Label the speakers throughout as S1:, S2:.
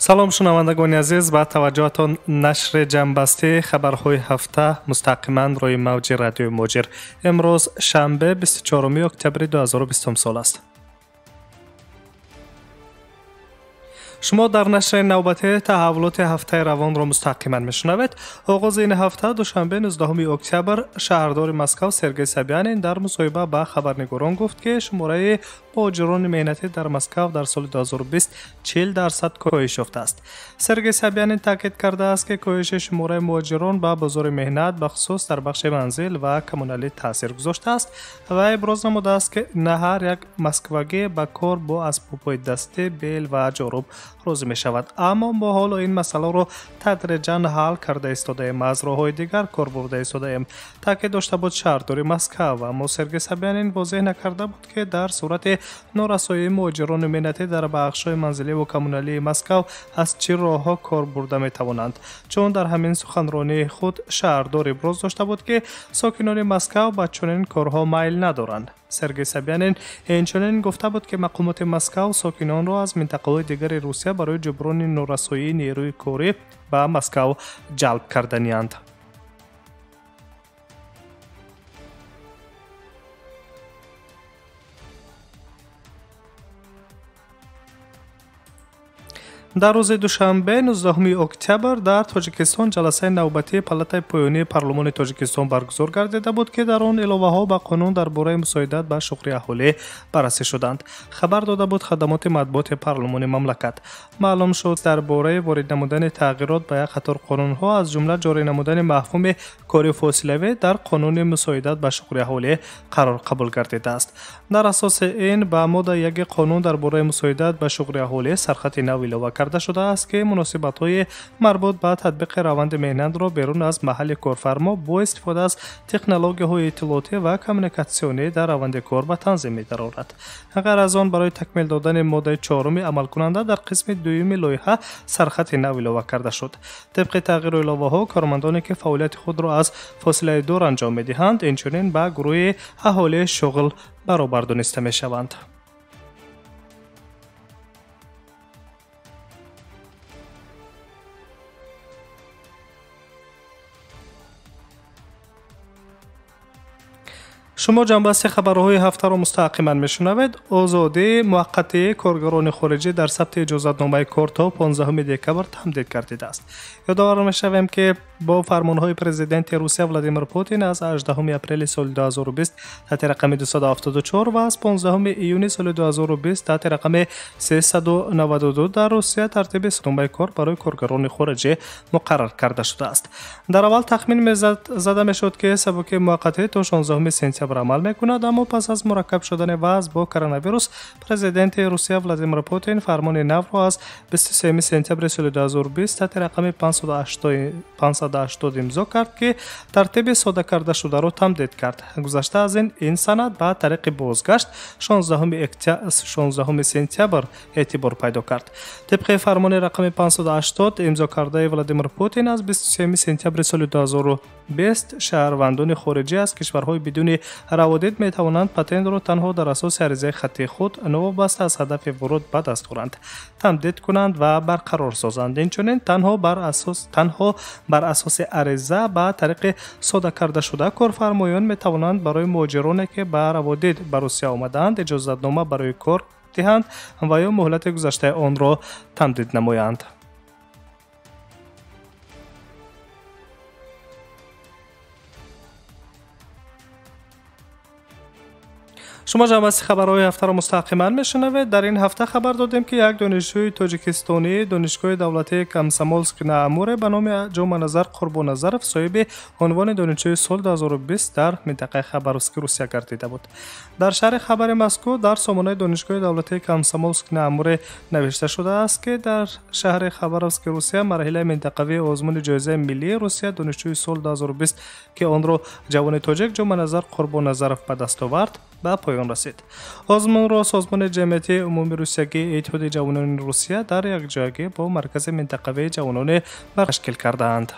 S1: Салом шунавандагони азиз, ба таваҷҷӯҳатон нашри ҷамъбастии хабарҳои ҳафта мустақиман рӯи мавҷи радиои Муҳоҷир. Имрӯз шанбе 24 октябри 2020 сол аст. Шумо дар нашри навбатии таҳаввулоти ҳафтаи равонро мустақиман мешунавед. Оғози ин ҳафта душанбе 19 октябр шаҳрдори Москав Сергей Собянин дар мусоҳиба ба хабарнигорон гуфт, ки шумораи муҳоҷирони меҳнатӣ дар Москав дар соли 2020 40% коҳиш ёфтааст. Сергей Собянин таъкид кардааст, ки коҳиши шумораи муҳоҷирон ба бозори меҳнат бахусус дар бахши манзил ва коммуналӣ таъсир гузоштааст ва иброз намудааст, ки на ҳар як москвагӣ ба кор бо асбобҳои дастӣ, бел ва ҷоруб розӣ мешавад. Аммо мо ҳоло ин масъаларо тадриҷан ҳал карда истодаем, аз роҳҳои дигар кор бурда истодаем, таъкид дошта буд шаҳрдори Москав. Аммо Сергей Собянин возеҳ накарда буд, ки дар сурати норасоии муҳоҷирони меҳнатӣ дар бахшҳои манзилӣ ва коммуналии Москав аз чӣ роҳҳо кор бурда метавонанд, чун дар ҳамин суханронии худ шаҳрдор иброз дошта буд, ки сокинони Москав ба чунин корҳо майл надоранд. Сергей Собянин инчунин гуфта буд, ки мақомоти Москав сокинонро аз минтақаҳои дигари Русия барои ҷуброни норасоии нерӯи корӣ ба Москав ҷалб карданианд. Дар рӯзи душанбе 19 октябр дар Тоҷикистон ҷаласаи навбатии палатаи поёнии парлумони Тоҷикистон баргузор гардида буд, ки дар он иловаҳо ба қонун дар бораи мусоидат ба шуғли аҳолӣ баррасӣ шуданд. Хабар дода буд хадамоти матбуоти парлумони мамлакат. Маълум шуд, дар бораи ворид намудани тағйирот ба як қатор қонунҳо, аз ҷумла ҷорӣ намудани мафҳуми кори фосилавӣ дар қонуни мусоидат ба шуғли аҳолӣ қарор қабул гардидааст. Дар асоси ин ба модда 1 қонун дар бораи мусоидат ба шуғли аҳолӣ сархати нав илова карда шудааст, ки муносибатҳои марбут ба татбиқи раванди меҳнатро берун аз маҳалли корфармо бо истифода аз технологияҳои иттилоотӣ ва коммуникатсионӣ дар раванди кор ба танзим медарорад. Ғайр аз он, барои такмил додани моддаи 4 амалкунанда дар қисми 2 лоиҳа сархати нав илова карда шуд. Тибқи тағйиру иловаҳо, кормандоне ки фаъолияти худро аз фосилаи дур анҷом медиҳанд, инчунин ба гурӯҳи аҳолии шуғл баробар дониста мешаванд. Шумо ҷамъбасти хабарҳои ҳафтаро мустақиман мешунавед. Озодии муваққатии коргарони хориҷӣ дар сабти иҷозатномаи кор то 15 декабр тамдид гардидааст. Ёдовар мешавем, ки бо фармонҳои президенти Русия Владимир Путин аз 18 апрели соли 2020 таҳти рақами 274 ва аз 15 июни соли 2020 таҳти рақами 392 дар Русия тартиби номаи кор барои коргарони хориҷӣ муқаррар карда шудааст. Дар аввал тахмин зада мешуд, ки сабукии муваққатӣ то 16 сентябр амал мекунад, аммо пас аз мураккаб шудани вазъ бо коронавирус президенти Русия Владимир Путин фармони навро аз 23 сентябри соли 2020 таҳти рақами 580 имзо кард, ки тартиби сода карда шударо тамдид кард. Гузашта аз ин санад ба тариқи бозгашт 16 сентябр эътибор пайдо кард. Тибқи фармони рақами 580 имзо кардаи Владимир Путин аз 23 сентябри соли 2020 шаҳрвандони хориҷӣ аз кишварҳои бидуни раводид метавонанд патентро танҳо дар асоси аризаи хаттии худ новобаста аз ҳадафи вуруд ба даст оранд, тамдид кунанд ва барқарор созанд. Инчунин танҳо бар асоси ариза ба тариқи сода карда шуда корфармоён метавонанд барои муҳоҷироне, ки ба раводид ба Русия омадаанд, иҷозатнома барои кор диҳанд ва ё муҳлати гузаштаи онро тамдид намоянд. Шумо ҷамъбасти хабарҳои ҳафтаро мустақиман мешунавед. Дар ин ҳафта хабар додем, ки як донишҷӯи тоҷикистонии Донишгоҳи давлатии Комсомолск на Амуре ба номи Ҷоманазар Қурбоназаров соҳиби унвони донишҷӯи соли 2020 дар минтақаи Хабаровски Русия гардида буд. Дар шаҳри хабари мазкур дар сомонаи Донишгоҳи давлатии Комсомолск на Амуре навишта шудааст, ки дар шаҳри Хабаровски Русия марҳилаи минтақавии озмуни ҷоизаи миллии Русия донишҷӯи соли 2020, ки онро ҷавони тоҷик Ҷоманазар Қурбоназаров ба даст овард, ба поён расид. Озмунро Созмони ҷамъиятии умумии русиягии Иттиҳоди ҷавонони Русия дар якҷоягӣ бо Маркази минтақавии ҷавонони ташкил кардаанд.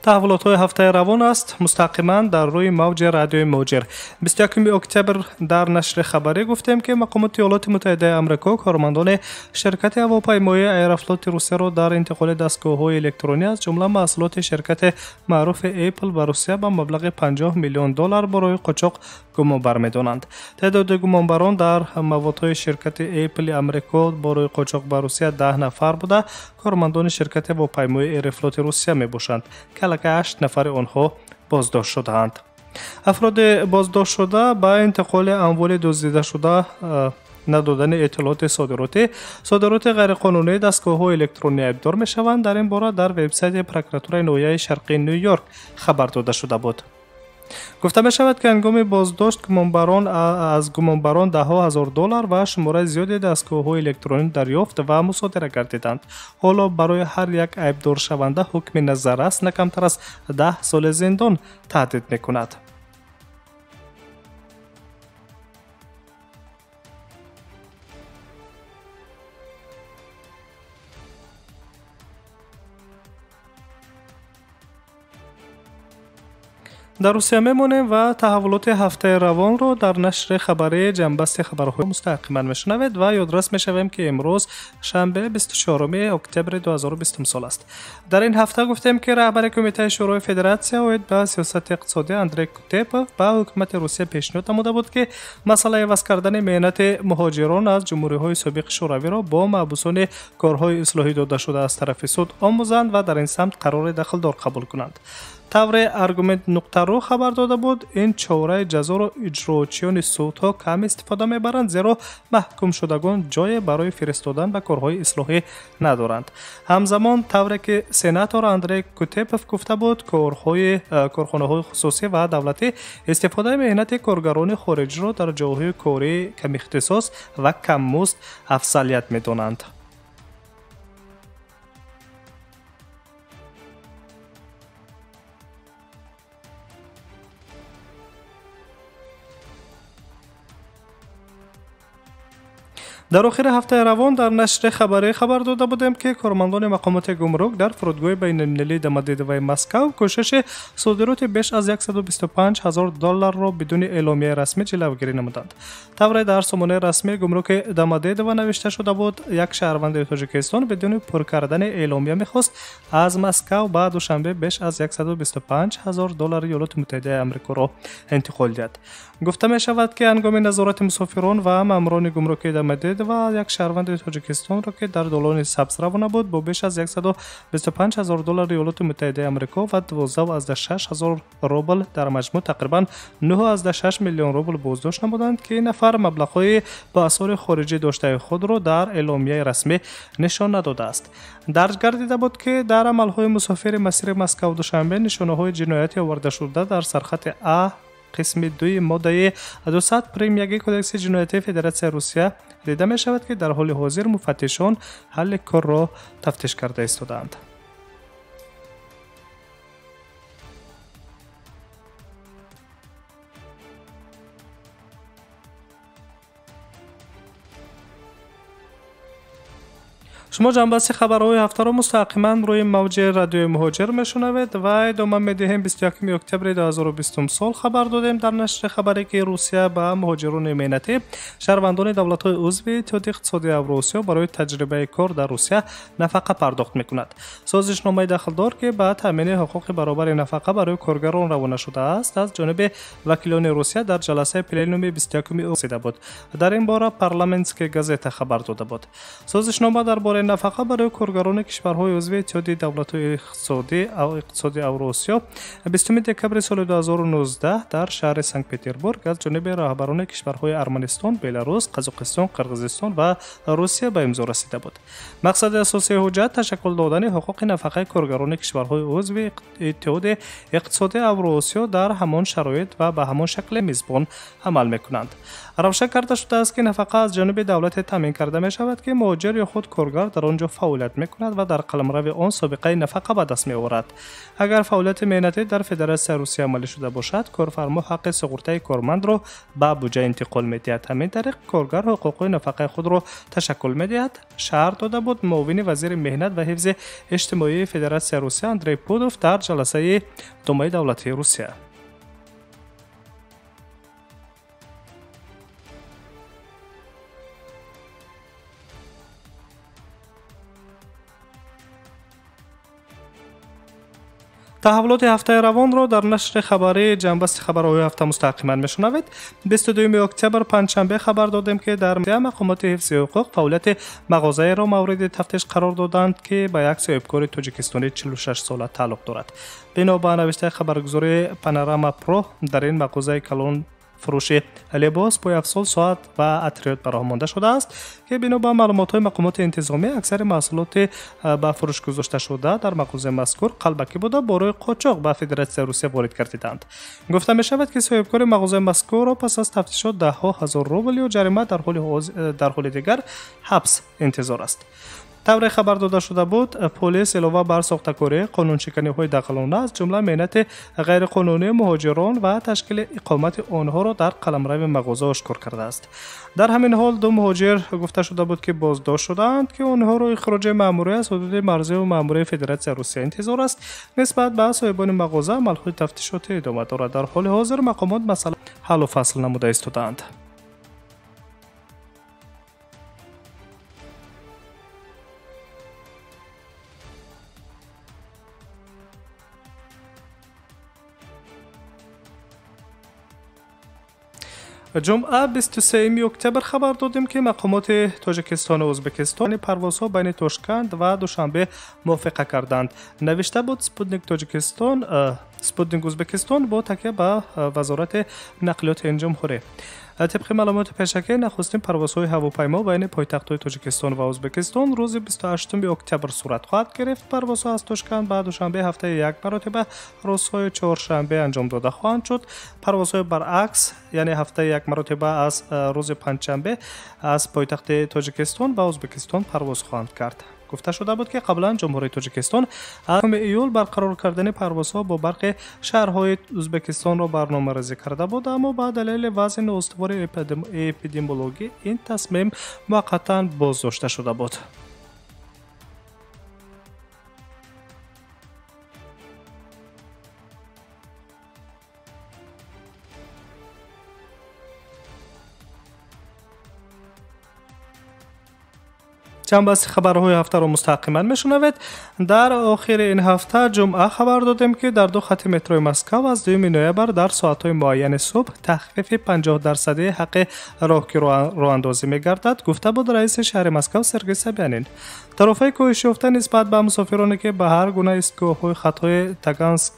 S1: Таҳаввулотҳои ҳафтаи равон аст мустақиман дар рӯи мавҷи радиои Муҳоҷир. 21 октябр дар нашри хабарӣ гуфтем, ки мақомоти Иёлоти Муттаҳидаи Амрико кормандони ширкати ҳавопаймоии Аэрофлоти Русияро дар интиқоли дастгоҳҳои электронӣ аз ҷумла маҳсулоти ширкати маъруфи Apple ба Русия ба маблағи 50 миллион доллар барои қочоқ гумонбар медонанд. Теъдоди гумонбарон дар маводҳои ширкати Apple Амрико барои қочоқ ба Русия 10 нафар буда, кормандони ширкати ҳавопаймоии Аэрофлоти Русия мебошанд, ки аллакай 8 нафари онҳо боздошт шудаанд. Афроди боздоштшуда ба интиқоли амволи дуздидашуда, надодани иттилооти содиротӣ, содироти ғайриқонунии дастгоҳҳои электронӣ айбдор мешаванд. Дар ин бора дар вебсайти прокуратураи ноҳияи шарқии Ню-Йорк хабар дода шуда буд. Гуфта мешавад, ки ҳангоми боздошт аз гумонбарон даҳҳо ҳазор доллар ва шумораи зиёди дастгоҳҳои электронӣ дарёфт ва мусодира гардиданд. Ҳоло барои ҳар як айбдоршаванда ҳукми назаррас на камтар аз 10 соли зиндон таҳдид мекунад. Дар Русия мемонем ва таҳаввулоти ҳафтаи равонро дар нашри хабарии ҷамъбасти хабарҳои мустақиман мешунавед ва ёдрас мешавем, ки имрӯз шанбе 24 октябри 2020 сол аст. Дар ин ҳафта гуфтем, ки раҳбари Кумитаи Шӯрои Федератсия оид ба сиёсати иқтисодӣ Андрей Кутепов ба ҳукумати Русия пешниҳод намуда буд, ки масъалаи иваз кардани меҳнати муҳоҷирон аз ҷумҳуриҳои собиқи шӯравиро бо маҳбусони корҳои ислоҳӣ додашуда аз тарафи суд омӯзанд ва дар ин самт қарори дахлдор қабул кунанд. Тавре аргумент нуқтару хабар дода буд, ин чораи ҷазоро иҷрочиёни судҳо кам истифода мебаранд, зеро маҳкумшудагон ҷое барои фиристодан ба корҳои ислоҳӣ надоранд. Ҳамзамон, тавре ки сенатор Андрей Кутепов гуфта буд, корхонаҳои хусусӣ ва давлатӣ истифодаи меҳнати коргарони хориҷиро дар ҷойҳои кории камихтисос ва каммузд афзалият медонанд. Дар охири ҳафтаи равон дар нашри хабарӣ хабар дода будем, ки кормандони мақомоти гумрук дар фурудгоҳи байналмилалии Домодедовои Москав кӯшиши содироти беш аз 125 ҳазор долларро бидуни эъломияи расмӣ ҷилавгирӣ намуданд. Тавре дар сомонаи расмии гумруки Домодедово навишта шуда буд, як шаҳрванди Тоҷикистон бидуни пур кардани эъломия мехост аз Москав ба Душанбе беш аз 125 ҳазор доллари Иёлоти Муттаҳидаи Амрикоро интиқол диҳад. Гуфта мешавад, ки ҳангоми назорати мусофирон ва маъмурони гумруки Домодедово як шаҳрванди Тоҷикистонро, ки дар долони сабз равона буд, бо беш аз 125 ҳазор доллари Иёлоти Муттаҳидаи Амрико ва 12,6 ҳазор рубл, дар маҷмӯъ тақрибан 9,6 миллион рубл боздошт намуданд, ки ин нафар маблағҳои ба асори хориҷӣ доштаи худро дар эъломияи расмӣ нишон надодааст. Дарҷ гардида буд, ки дар амалҳои мусофири масири Москав-Душанбе нишонаҳои ҷиноятӣ овардашуда дар сархати А қисми 2 моддаи 200 прим 1 Кодекси ҷиноятии Федератсияи Русия дида мешавад, ки дар ҳоли ҳозир муфаттишон ҳалли корро тафтиш карда истодаанд. Шумо ҷамъбасти хабарҳои ҳафтаро мустақиман рӯи мавҷи радиои Муҳоҷир мешунавед ва идома медиҳем. 21 октябри 2020 сол хабар додем дар нашри хабаре, ки Русия ба муҳоҷирони меҳнатӣ, шаҳрвандони давлатҳои узви Иттиҳоди иқтисодии Авросиё барои таҷрибаи кор дар Русия нафақа пардохт мекунад. Созишномаи дахлдор, ки ба таъмини ҳуқуқи баробари нафақа барои коргарон равона шудааст, аз ҷониби вакилони Русия дар ҷаласаи пленуми 21 расида буд. Дар ин бора Парламентская газета хабар дода буд. Созишнома дар бораи нафақа барои коргарони кишварҳои узви Иттиҳоди давлатҳои иқтисодии Авросиё 20 декабри соли 2019 дар шаҳри Санкт-Петербург аз ҷониби раҳбарони кишварҳои Арманистон, Беларус, Қазоқистон, Қирғизистон ва Русия ба имзо расида буд. Мақсади асосии ҳуҷҷат ташаккул додани ҳуқуқи нафақаи коргарони кишварҳои узви Иттиҳоди иқтисодии Авросиё дар ҳамон шароит ва ба ҳамон шакли мизбон амал мекунанд. Равшан карда шудааст, ки нафақа аз ҷониби давлате таъмин карда мешавад, ки муҳоҷир ё худ коргар дар он ҷо фаъолият мекунад ва дар қаламрави он собиқаи нафақа ба даст меорад. Агар фаъолияти меҳнатӣ дар Федератсияи Русия амалӣ шуда бошад, корфармо ҳаққи суғуртаи кормандро ба буҷа интиқол медиҳад. Ҳамин тариқ коргар ҳуқуқи нафақаи худро ташаккул медиҳад, шарҳ дода буд муовини вазири меҳнат ва ҳифзи иҷтимоии Федератсияи Русия Андрей Пудов дар ҷаласаи Думаи давлатии Русия. Таҳаввулоти ҳафтаи равонро дар нашри хабарии ҷанбасти хабарҳои ҳафта мустақиман мешунавед. 22 октябр панҷшанбе хабар додем, ки дар мақомоти ҳифзи ҳуқуқ фаъолияти мағозаеро мавриди тафтиш қарор доданд, ки ба як соҳибкори тоҷикистонии 46 сола тааллуқ дорад. Бино ба навиштаи хабаргузории Панорама Про, дар ин мағозаи калон фурӯши либос, пойафзол, соат ва атриёт ба роҳ монда шудааст, ки бино ба маълумотҳои мақомоти интизомӣ аксари маҳсулоти ба фурӯш гузошташуда дар мағозаи мазкур қалбакӣ буда, бо роҳи қочоқ ба Федератсияи Русия ворид гардиданд. Гуфта мешавад, ки соҳибкори мағозаи мазкурро пас аз тафтишот даҳҳо ҳазор рубл ё ҷарима, дар ҳоли дигар ҳабс интизор аст. Тавре хабар дода шуда буд, полис илова бар сохтакорӣ, қонуншиканиҳои дағалона, аз ҷумла меҳнати ғайриқонунии муҳоҷирон ва ташкили иқомати онҳоро дар қаламрави мағоза ошкор кардааст. Дар ҳамин ҳол ду муҳоҷир гуфта шуда буд, ки боздошт шудаанд, ки онҳоро ихроҷи маъмурӣ аз ҳудуди марзию маъмурии Федератсияи Русия интизор аст. Нисбат ба соҳибони мағоза амалҳои тафтишотӣ идома дорад. Дар ҳоли ҳозир мақомот масъала ҳаллу фасл намуда истодаанд. Ҷумъа 23 октябр хабар додем, ки мақомоти Тоҷикистону Ӯзбекистон парвозҳо байни Тошканд ва Душанбе мувофиқа карданд. Навишта буд Спутник Тоҷикистон, Спутник Ӯзбекистон бо такя ба Вазорати нақлиёти ин ҷумҳурӣ. Тибқи маълумоти пешакӣ, нахустин парвозҳои ҳавопаймо байни пойтахтҳои Тоҷикистон ва Ӯзбекистон рӯзи 28 октябр сурат хоҳад гирифт. Парвозҳо аз Тошканд ба Душанбе ҳафтаи як маротиба рӯзҳои чоршанбе анҷом дода хоҳанд шуд. Парвозҳои баръакс, яъне ҳафтаи як маротиба аз рӯзи панҷшанбе аз пойтахти Тоҷикистон ба Ӯзбекистон парвоз хоҳанд кард. Гуфта шуда буд, ки қаблан Ҷумҳурии Тоҷикистон аз 1 июл барқарор кардани парвозҳо бо барқи шаҳрҳои Ӯзбекистонро барномарезӣ карда буд, аммо ба далели вазъи ноустувори эпидемиологӣ ин тасмим муваққатан боздошта шуда буд. Ҷанбасти хабарҳои ҳафтаро мустақиман мешунавед. Дар охири ин ҳафта ҷумъа хабар додем, ки дар ду хати метрои Москав аз 2 ноябр дар соатҳои муайяни субҳ тахфифи 50% ҳаққи роҳкӣ роҳандозӣ мегардад, гуфта буд раиси шаҳри Москав Сергей Собянин. Тарофаи коҳишёфта нисбат ба мусофироне, ки ба ҳар гуна истгоҳҳои хатҳои Таганск,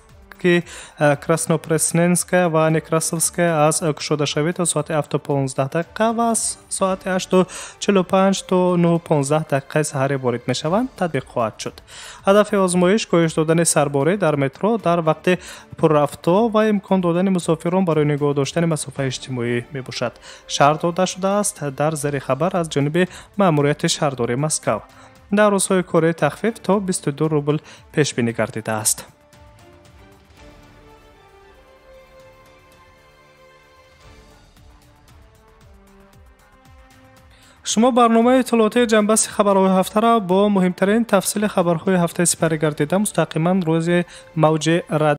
S1: Краснопресненская ва Некрасовская аз кушодашавӣ то соати 7:15 ва аз соати 8:45 то 9:15 дақиқаи саҳарӣ ворид мешаванд, татбиқ хоҳад шуд. Ҳадафи озмоиш коҳиш додани сарборӣ дар метро дар вақти пуррафто ва имкон додани мусофирон барои нигоҳ доштани масофаи иҷтимоӣ мебошад. Шарҳ дода шудааст дар зери хабар аз ҷониби маъмурияти шаҳрдории Москав. Дар рӯзҳои кории тахфиф то 22 рубл пешбинӣ гардидааст. Шумо барномаи иттилоотии ҷанбасти хабарҳои ҳафтаро бо муҳимтарин тафсили хабарҳои ҳафтаи сипарӣ гардида мустақиман рӯзи мавҷи радио